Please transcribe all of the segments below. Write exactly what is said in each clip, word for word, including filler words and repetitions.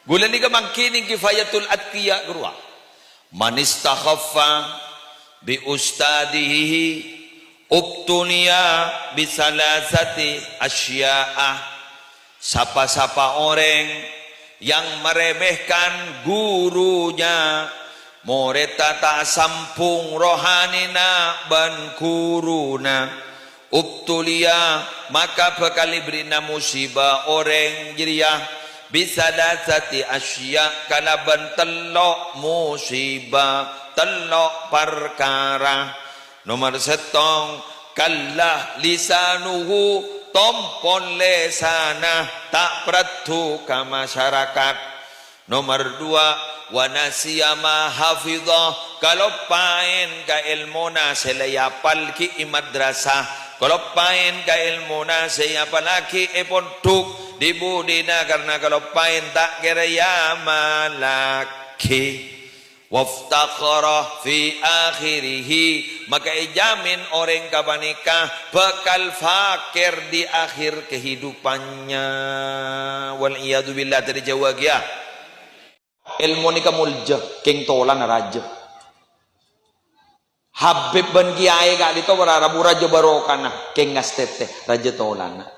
Ghulâ nèka mangkèn neng Kifayatul Atqiya ghâruwa. "Man istakhaffa bi ustadihi ubtuliya bi salasati asya'a." Sapa-sapa orèng yang meremehkan gurunya, morèdda ta' sambhung rohanina bân ghuruna, ubtuliya, maka bhâkal èberri'na musibâ orèng jârèya, bi salasati asya', kalabân tello' musibâ, tello' parkara. Nomer sèttong, kalla lisanuhu, tompon lèsanna, ta' pradhu ka masyarakat. Nomer duwâ', wa nasiya ma hafidha, kaloppaèn ka èlmona sè la èapal ghi' è madrasah, kaloppaèn ka èlmona sè èapallaghi è pondhuk, di-budina karna kaloppaèn ta' kèra èamallaghi. Waftakhara fi akhirihi, maka èjamin orèng ghâpanèka bhâkal fakir di akhir kehidupannya. Wal iyadzu billah, tadâ' jhâuwâ kèya. Èlmo nèka molja, kèng tolana rajâ. Habib bân kèyaè ka'dinto para rabu rajâ barokana, kèng ngastètè rajâ tolana.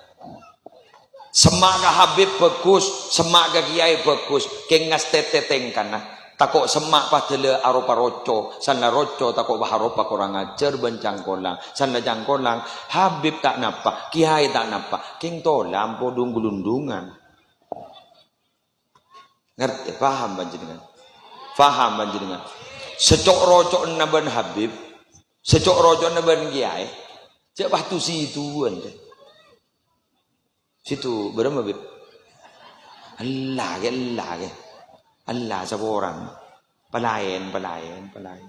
Semma' ka habib bhâghus, semma' ka kèyaè bhâghus, kèng ngastètè tèngkana. Tako' semma' padâ la aropa roco, san la roco tako' pas aropa korang ajhâr bân cangkolang, san la cangkolang, habib ta' napa, kèyaè ta' napa, kèng tola ampo dung-galundungan. Ngartè? Paham panjhennengngan? Paham panjhennengngan? Sè co'-roco'na bân habib, sè co'-roco'na bân kèyaè, jhâ' pas tu-situan, deh. Situ, bârâmma, Bib? Ella, ghi, ella, ghi. Ella, saporana. Palaèn, palaèn, palaèn.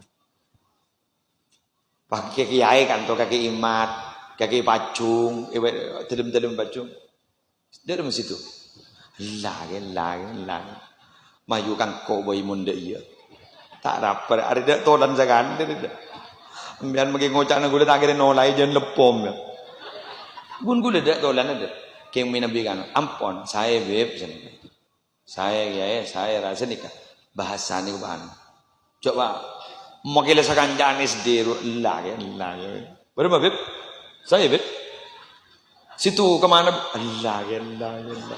Pas kakè kèyaè kanto kakè imat, kakè pajung, èwè-, dâlem-dâlem pajung. Dâlem situ. Ella, ghi, ella, ghi, ella, ghi. Mayu kangko bhâi mon dâ' iyâ. Ta' rapper, arè dâ' tolan sakalè, dâ'. Sampèyan mangkè ngoca'na ghulâ ta' kèra nolaè, jhân leppom, yâ. Ghun ghulâ dâ' tolan, dâ'. Kèng mènabi kan, "Ampon, saè, Bib," sènè. "Saè, kèyaè, saè, ra," sanèka. Bhâsana kobân. Coba, mangkèla sakanca'an S D ro, ella, ghi, ella, ghi. Bârâmma, Bib? Saè, Bib? Situ kemana, Bib? Ella, ghi, ella, ghi, ella.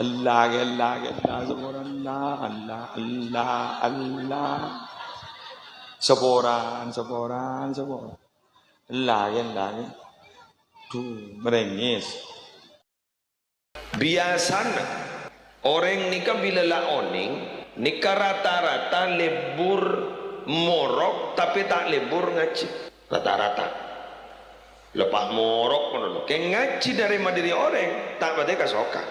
Ella, ghi, ella, ghi, ella. Saporana, ella, ella, ella. Saporana, saporana, saporana. Ella, ghi, ella, ghi. Duh, merengis. Biyasana, orèng nèka bilâ la onèng, nèka rata-rata lebur morok, tapè ta' lebur ngajhi. Rata-rata. Lepas morok ngono lo. Kèng ngajhi dâri-madâri orèng, ta' patè kasokan.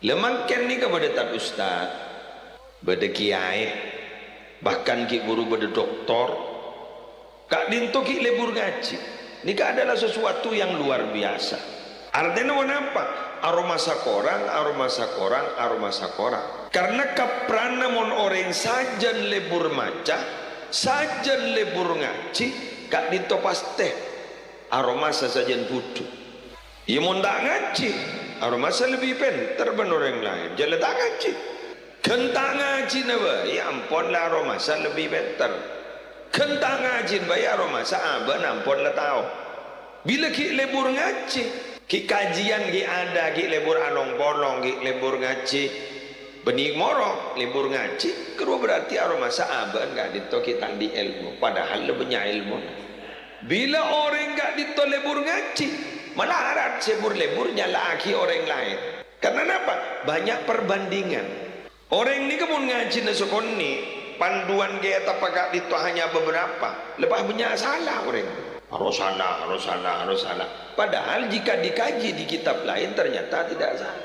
La mangkèn nèka bâdâ tad ustad, bâdâ kèyaè, bahkan ghi' buru bâdâ doktor. Ka'dinto ghi' lebur ngajhi. Nèka adalah sesuatu yang luar biasa. Artèna ponapa? Aromasa korang, aromasa korang, aromasa korang. Karna kaprana mon orèng sajân lebur maca, sajân lebur ngajhi, ka'dinto pastè aromasa sajân budhu. Iyâ, mon ta' ngajhi, aromasa lebbi pènter bân orèng laèn. Jhâ' la ta' ngajhi. Ghân ta' ngajhina bhâi, ampon la aromasa lebbi pènter. Ghân ta' ngajhina bhâi, aromasa abâ'na ampon la tao. Bilâ ghi' lebur ngajhi, ghi' kajiyân, ghi' ada, ghi' lebur along-polong, ghi' lebur ngajhi, bânnè morok, lebur ngajhi, ghâruwa berarti aromasa abâ'na ka'dinto ghi' ta' andi' èlmo, padahal la bânnya' èlmona. Bilâ orèng ka'dinto lebur ngajhi, malarat sè bur-lebur nyala'aghi orèng laèn. Karna napa? Banyak perbandingan. Orèng nèka mon ngajhina sakonè', panduan kètabbhâ ka'dinto hanya beberapa, la pas bânnya' sala orèng. Harus salah, harus salah, harus salah. Padahal jika dikaji di kitab lain, ternyata tidak salah.